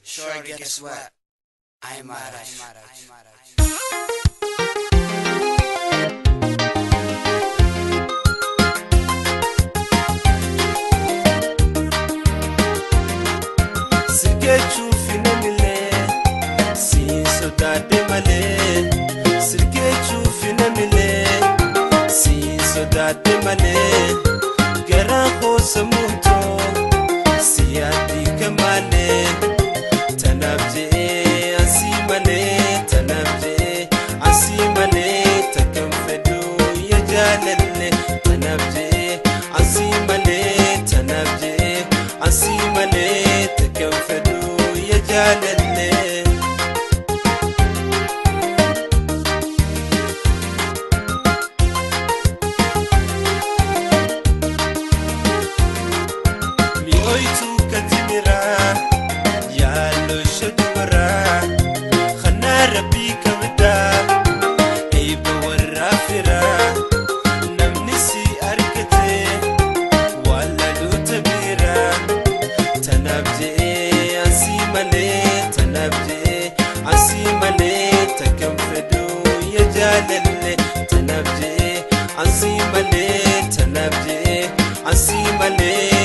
Shorty, guess what? I'm out. Sirkechuufi namilee siin sodaadhe malee, sirkechuufi namilee siin sodaadhe malee, garaa koosa muutoo si yaaddi kamaalee, tanaaf je'ee ansii malee, tanaaf je'ee ansii malee takkan fedhuu ya jaalalle, tanaaf je'ee ansii malee, tanaaf je'ee ansii malee takkan fedhuu ya jaalalle. Mi'ooytuu katimiraa yaaloo shadubaraa kanaa rabbii kabajaa eebba warraa firaa, namni si argate waan laaluuta biiraa, tanaaf je'ee ansii malee, tanaaf je'ee ansii malee takkan fedhuu ya jaalalle, tanaaf je'ee ansii malee, tanaaf je'ee ansii malee.